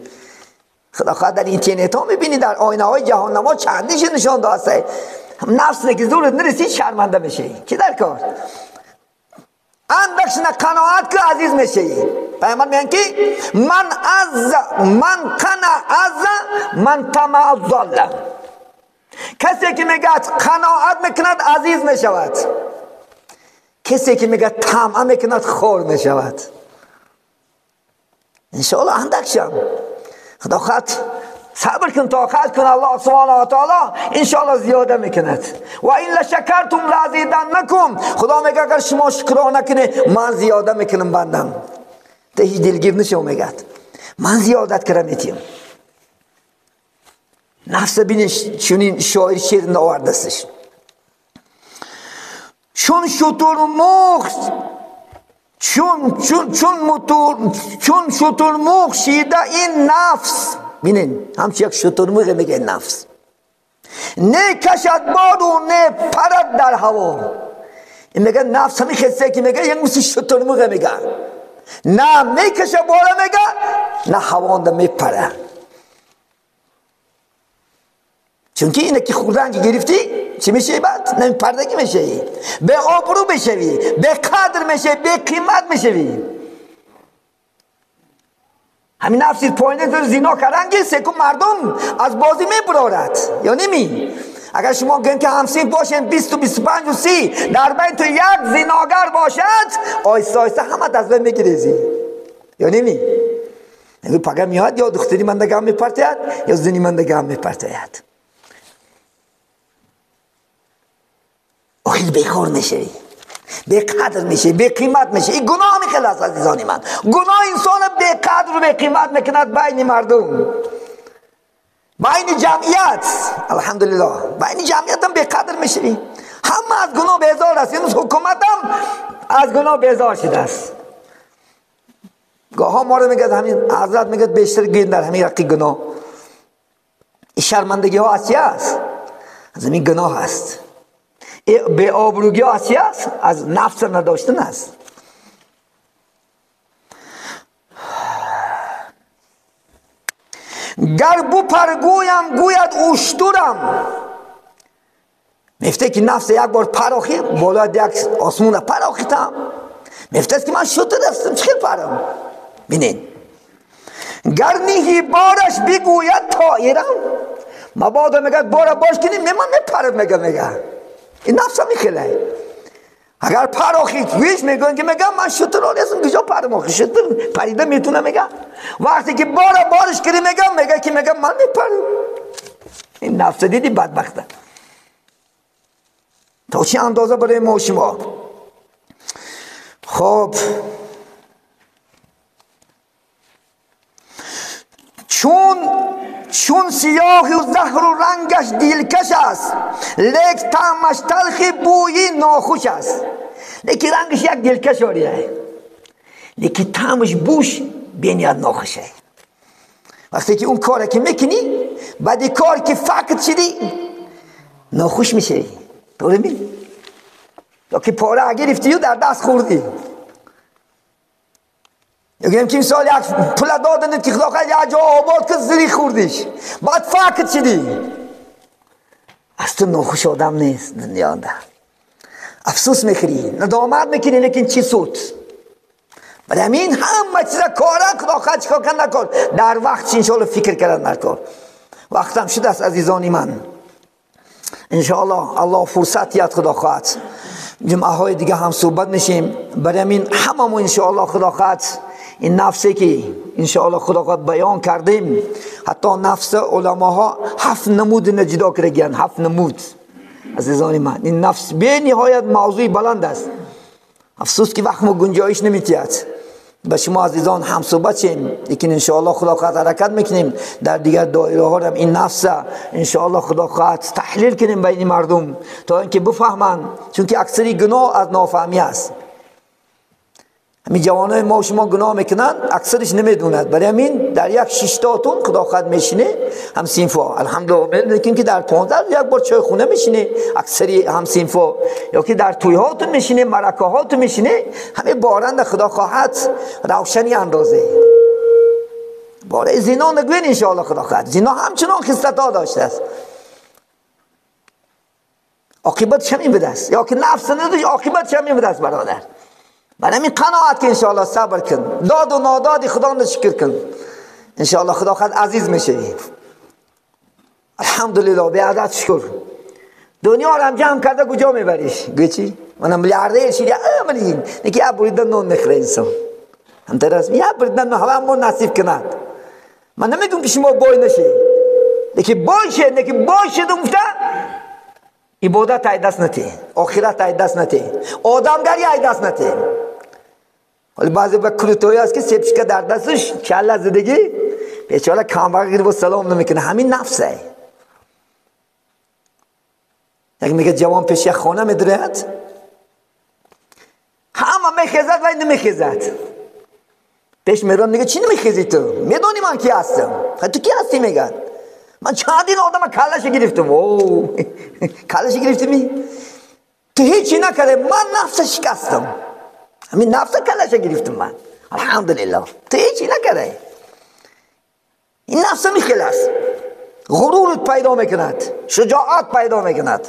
Speaker 1: خدا خواهد در اینترنت ها میبینی، در آینه های جهان نما چندیش نشان داده. نفس که زورت نرسی شرمنده میشی. کی در کار؟ اندکش نه قناعت که عزیز میشی. پیامبر میگن که من عز من قنع عز من طمع ضل. کسی که میگه قناعت میکند عزیز میشود، کسی که میگه طمع میکند خور میشود. انشاءالله اندکشم خدا خواهد صبر کن، طاقت کن، الله سبحانه و تعالی انشاءالله زیاده میکند. و این لشکرتم لازیدنکم. خدا میگه اگر شما شکرانه کنی من زیاده میکنم بندم. ته هیچ دلگیر نشو، میگه من زیادت کردم میتیم. نفس بینش چونین شاعر شعر ناوردستش. چون شترمرغ چون شترمرغ شیده این نفس، بینین همچه یک شترمرغ میگه نفس، نه کشد باد و نه پرد در هوا. این میگه نفس همین خسته که میگه یک مثل شترمرغ میگه، نه میکشه بالا میگه نه هوا میپره. چون که اینه که خوردن که گرفتی چی میشه بعد؟ نه پردگی میشه، به آبرو میشوی، به قدر میشه، به قیمت میشوی. همین نفسی پایینه تو زینا کردن که سکو مردم از بازی میبرارد یا نمی؟ اگر شما گن که همسین باشین 20 و 25 و 30 در بین تو یک زیناگر باشد، آیسته آیسته همه از بین میگریزی یا نمی؟ پگه میاد یا دختری من دگه هم میپرتید یا زنی من دگه هم میپرتید. آخر بیکار میشوی، بی قدر میشه، بی قیمت میشه. این گناه میخیل است عزیزان من. گناه انسان بی قدر و بی قیمت میکند بین مردم، بین جمعیت. الحمدلله بین جمعیت هم بی قدر میشوی. همه از گناه بیزار است. این حکومت هم از گناه بیزار شده است. گاه ما رو میگه همین حضرت میگه بیشتر گین در همین رقی گناه. این شرمندگی ها از چی است؟ از همین گناه است. به آبروگی از چی است؟ از نفس نداشتن است. گر بپرگویم گوید اشترم. میفته که نفس یک بار پراخی بالا یک آسمون پراخیتم، میفته که من شتر هستم چه پرم. بینین گر نیهی بارش بگوید طایرم. مبادا میگه بارا باش کنیم من میپرم، میگه این نفس هم میخیله. اگر پراخی ویش میگن که میگم من شتر هستم کجا پرم، آخه شتر پریده میتونه. میگه وقتی که بارا بارش کردی میگه که میگم من میپرم. این نفس دیدی بدبخته تا چه اندازه برای ما و شما. خب چون سیاه و زهر و رنگش دلکش است، لیک طعمش تلخ بویی ناخوش است. لیکن رنگش یک دلکش آریه، لیکن طعمش بوش بینیاد ناخوشه. وقتی که اون کار که میکنی بعد کار که فکر شدی ناخوش میشه. طوری می یا که پاره گرفتی و در دست خوردی، یا که مثال یک پول دادن که خدا خواهد یک جا آباد که زری خوردیش بعد فکر شدی، از تو ناخوش آدم نیست دنیا ده. افسوس میخوری، ندامت میکنی، لیکن چی سود؟ برای همین همه چیزا کارن خدا خواهد چیکار کن نکن در وقت انشاءالله فکر کردن نکن. وقتم شده است عزیزان من، انشاءالله الله فرصت یاد خدا خواهد جمعه های دیگه هم صحبت میشیم. برای همین هممون انشاءالله خدا خواهد این نفسی که انشاءالله خدا قد بیان کردیم، حتی نفس علماها 7 نمود جدا کردن، 7 نمود. عزیزان من این نفس به نهایت موضوع بلند است. افسوس که وقت ما گنجایش نمیتید به شما عزیزان هم صحبت شیم، لیکن انشاءالله خدا خواهد حرکت میکنیم در دیگر دایره ها هم این نفس انشاءالله خدا خواهد تحلیل کنیم بین مردم تا اینکه بفهمند، چون که اکثری گناه از نافهمی است. همین جوانای ما و شما گناه میکنن اکثرش نمیدوند، برای همین در یک شیشتاتون خدا خواهد میشینه هم سینفا، الحمدلله، لیکن که در 15 یک بار چای خونه میشینه اکثری هم سینفا، یا که در توی هاتون میشینه، مرکه هاتون میشینه، همه بارند خدا خواهد روشنی اندازه باره زنا نگوین انشاءالله خدا خواهد. زنا همچنان خصلت ها داشته است، عاقبتش همین بوده است، یا که نفس نداشت عاقبتش همین بوده است برادر. برای همین قناعت که انشاءالله صبر کن، داد و نادادی خدا رو شکر کن، انشاءالله خدا خود عزیز میشه. الحمدلله به عدد شکر. دنیا رو هم جمع کرده کجا میبریش؟ گوی چی؟ منم میلیاردر شدی، من نکی بریدن نون نخره انسان. هم درست یه بریدن نون همه نصیب کند. من نمیگم که شما بای نشی، نکی باشه، نکی باشه دمفته عبادت ای دست نتی، آخرت ای دست نتی، آدمگری ای دست نتی. ولی بعضی با کلوتوی هست که سپشکه در دستش کله زدگی بیچاره کامبر با سلام نمیکنه، همین نفسه. یک میگه جوان پیش یک خانه میدرد، همه میخیزد و نمیخیزد. پیش میرم میگه چی نمیخیزی تو؟ میدونی من کی هستم؟ تو کی هستی؟ میگه من چندین آدم کلش گرفتم. اوه کلش گرفتمی؟ تو هیچی نکرده، من نفس شکستم، همین نفس کلش گرفتم من، الحمدلله. تو هیچی نکرده. این نفس میخیل است، غرورت پیدا میکند، شجاعت پیدا میکند،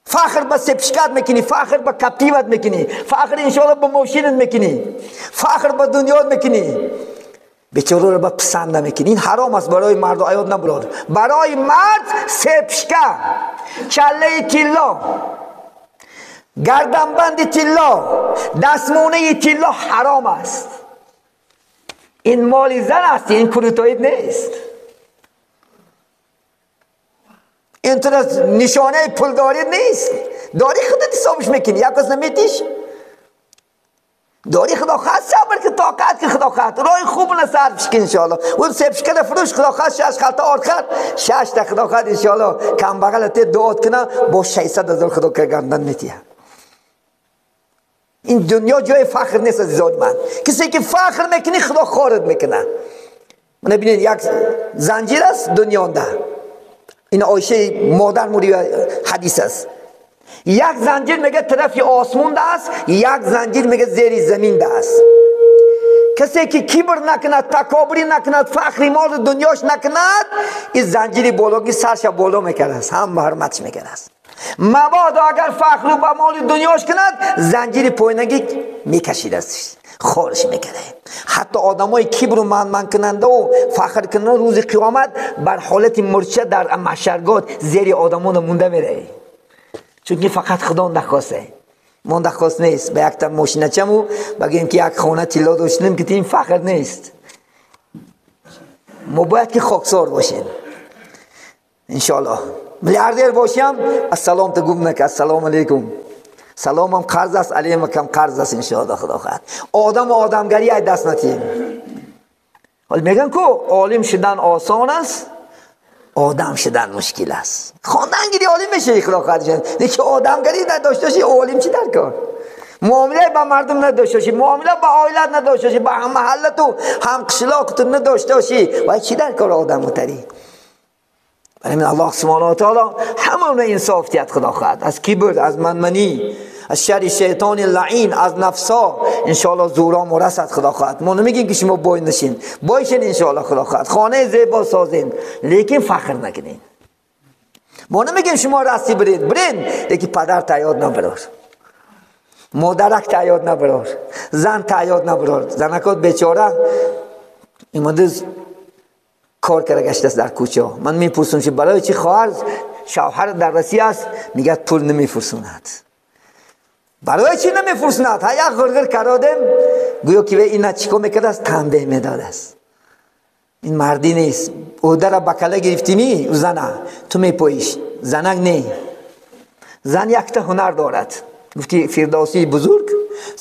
Speaker 1: فخر به سپشکت میکنی، فخر به کپتیوت میکنی، فخر انشاءالله به ماشینت میکنی، فخر به دنیات میکنی، بیچاره رو به پسند نمیکنی. این حرام است برای مرد و عیاد نبراد. برای مرد سپشکه، کله طلا، گردنبند طلا، دستمونه طلا حرام است. این مال زن است، این کلوتاید نیست. این تو نشانه پولداری نیست. داری خودت حسابش میکنی، یک کس نمیتیش. داری خدا خواست صبر که طاقت که خدا خواست راه خوب نصرفش کن انشاءالله. اون سپشکه فروش خدا خواست 6 خلطه آرد خرد، 6 تا خدا خواست انشاءالله کم بغل ته دعات کنه با 600,000 خدا که گردن میتیه. این دنیا جای فخر نیست عزیزان من. کسی که فخر میکنی خدا خارج میکنه. من ببینید یک زنجیر است دنیا ده. این عایشه مادر موری حدیث است. یک زنجیر میگه طرف آسمون است، یک زنجیر میگه زیر زمین است. کسی که کبر نکند، تکابری نکند، فخری مال دنیاش نکند، این زنجیر بالاگی سرش بالا میکرد است، هم حرمتش میکرد است. مبادا اگر فخر به مال دنیاش کند، زنجیر پایینگی میکشید است، خارش میکرده. حتی آدمای کبر و من کننده و فخر کننده روز قیامت بر حالت مرچه در محشرگاه زیر آدمان مونده میره. چون که فقط خدا نخواسته، ما نخواست نیست به یک تا ماشینه چمو بگیم که یک خانه طلا داشتیم که این فخر نیست. ما باید که خاکسار باشیم انشالله. میلیاردر باشیم السلام تا گم نکن، السلام علیکم، سلامم قرض است، علیکم قرض است انشالله خدا خواهد. آدم و آدمگری ای دست نتیم. حالا میگن که عالم شدن آسان است، آدم شدن مشکل است. خواندن گیری عالم میشه خدا خواهد جان، لیکن آدمگری نداشته باشی عالم چی در کار؟ معامله با مردم نداشته باشی، معامله با عائلت نداشته باشی، با هم محلت و هم قشلاقت نداشته باشی، و چی در کار آدم متری؟ برای من الله سبحانه و تعالی همون انصاف تیاد خدا خواهد، از کبر، از منمنی، از شر شیطان لعین، از نفسا انشاءالله زورا مرسد خدا خواهد. ما نمیگیم که شما بای نشین، بایشین انشاءالله خدا خواهد، خانه زیبا سازین، لیکن فخر نکنین. ما نمیگیم شما راستی برین، برین، لیکن پدر تایید نبرار، مادرک تایید نبرار، زن تایید نبرار. زنکات بیچاره ایماده کار کرده گشته است در کوچه. من میپرسم که برای چی خواهر شوهر در رسی است؟ میگه پول نمیفرسوند. Барои чӣ намефурсунад? Ҳа як ғурғур кардем, гӯё ки ина чикор мекардааст? Танбеҳ медодааст. Ин мардӣ нест. Ӯдара ба кала гирифтимӣ, зана ту мепоиш. Занак не. Зан якта ҳунар дорад. Гуфти Фирдавсии бузург,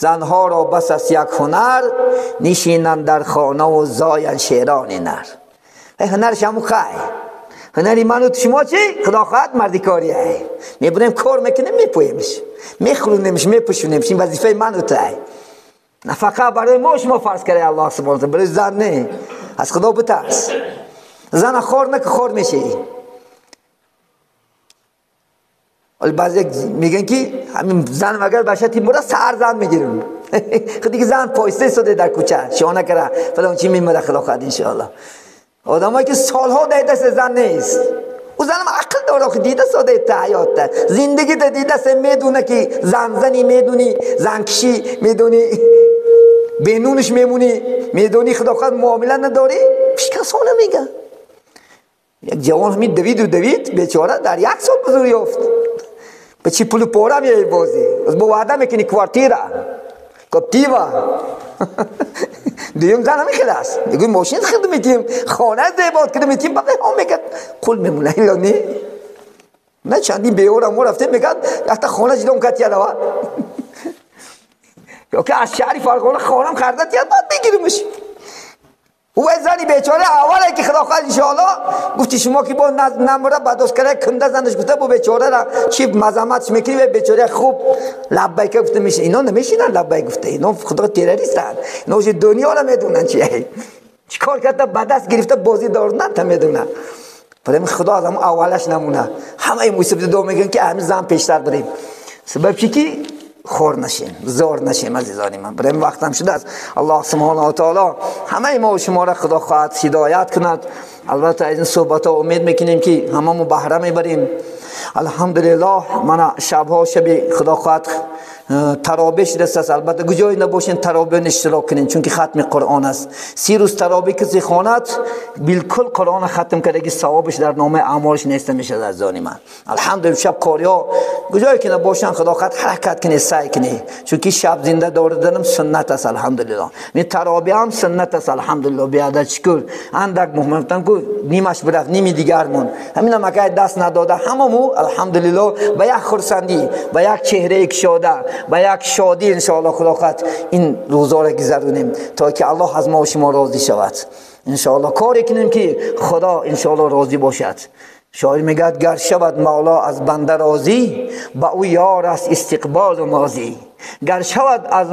Speaker 1: занҳоро бас аст як ҳунар, нишинанд дар хонаву зоянд шерони нар. Ҳунарш ҳаму хай. Ҳунари ману шумо чӣ? Худо хоҳад мардикорие. Мебурем, кор мекунем, мепоемш, мехӯронемш, мепӯшонемш. Ин вазифаи ману тай. Нафақа барои мо шумо фарз карда Аллоҳ субҳонаҳу ва таъоло, барои зан не. Аз Худо битарс. Зана хор наки, хор мешӣ. ولی بعضی میگن که همین زن مگر بچه تیم مورا سر زن میگیرم. خودی که زن پایسته ساده در کوچه شانه کرده فلان چی میمره خدا خواهد انشاءالله. آدمایی که سالها در دست زن نیست، او زنم عقل داره که دیده ساده تا حیات ده زندگی ده دیده سه میدونه که زن زنی میدونی، زن کشی میدونی، به نونش میمونی، میدونی خدا خواهد معامله نداری. پیش کسانه میگه یک جوان همین دوید و دوید بیچاره در یک سال بزرگ یافت. به چی پول پورا میای بازی؟ از با وعده میکنی کوارتیرا کاپتیوا. دیوم زن همین خلاص میگوی ماشین خرید میتیم، خانه زیباد کرده میتیم، بقیه ها میگه قول میمونه ایلا نی نه چندین بیورم ما رفته میگن حتی خانه جدام کت یالا یا که از شهری فرقانه خانم خریده یاد بعد بگیرمش. او زنی بیچاره اوله که خدا خواهد انشاءالله گفتی شما که با نمره بدوست کرده کنده زنش گفته با بیچاره را چی مزامتش میکنی و بیچاره خوب لبیک گفته میشه. اینا نمیشینن لبیک گفته، اینا خدا تروریستن، اینا دنیا را میدونن چیه چیکار کرده، به دست گرفته بازی دارن تا میدونن. برای خدا از هم اولش نمونه. همه موسیقی دو میگن که همین زن پیشتر بریم. سبب چی که خور نشیم، زور نشیم عزیزان من. برای وقتم شده است. الله سبحانه و تعالی همه ما و شما را خدا خواهد هدایت کند. البته از این صحبت ها امید میکنیم که همه بهره میبریم. الحمدلله من شبها شبی خدا خواهد ترابیح شده است. البته کجای نباشین ترابیح اشتراک کنین، چون که ختم قرآن است. 30 روز ترابیح کسی خواند بالکل قرآن ختم کرده که ثوابش در نامه اعمالش نیست میشه از من. الحمدلله شب کاریا کجای که نباشن خدا خواهد حرکت کنی، سعی کنی، چون که شب زنده داردنم سنت است. الحمدلله می ترابیح هم سنت است. الحمدلله بیادت شکر اندک مهمتن کو نیمش برفت نیمی دیگرمون همینم اگه دست نداده هممو الحمدلله با یک خرسندی، با یک چهره کشاده، با یک شادی انشاءالله خدا خواهد این روزا را گذرونیم تا که الله از ما و شما راضی شود. انشاءالله کاری کنیم که خدا انشاءالله راضی باشد. شاعر میگه گر شود مولا از بنده راضی، با او یار است استقبال و ماضی. گر شود از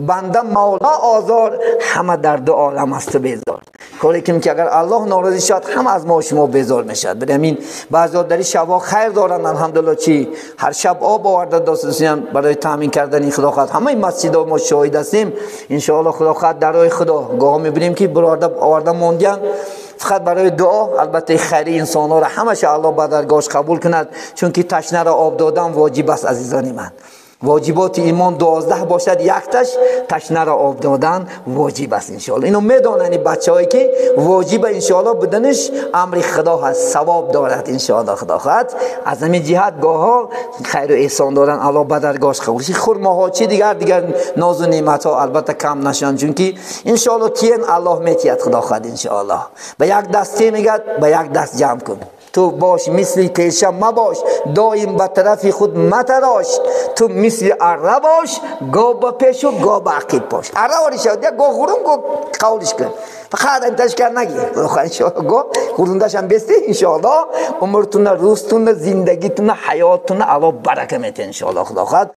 Speaker 1: بنده مولا آزار، همه در دو عالم است بیزار. کاری کنیم که اگر الله ناراضی شد همه از ما و شما بیزار میشد. برای همین بعضی در شبها خیر دارن الحمدلله، چی هر شب آب آورده داستان برای تامین کردن این خدا خواهد. همه مسجدها ما شاهد هستیم انشاءالله خدا خواهد در راه خدا. گاه میبینیم که برادر آورده موندن فقط برای دعا. البته خیری انسان ها را همش الله به درگاهش قبول کند، چون که تشنه را آب دادن واجب است عزیزان من. واجبات ایمان 12 باشد، یکتش تشنه را آب دادن واجب است انشاءالله. اینو میدونن این بچه‌هایی که واجب انشاءالله بدنش امر خدا هست، ثواب دارد انشاءالله خدا خواهد. از همین جهت گاها خیر و احسان دارن الله به درگاهش قبول. خرماها چی دیگر ناز و نعمت ها البته کم نشن، چون که انشاءالله تین الله میتید خدا خواهد انشاءالله. به یک دست میگه به یک دست جمع کن. تو باش مثل تیشه مباش، دایم به طرف خود متراش. تو مثل اره باش، گاه به پیش و گاه به عقب باش. اره واری شد یک گاه غرون گاه قولش کن، فقط انتش کرد نگی گاه غروندش هم بستی انشاءالله. عمرتون، روزتون، زندگیتون، حیاتتون الله برکه میده انشاءالله خدا خواهد.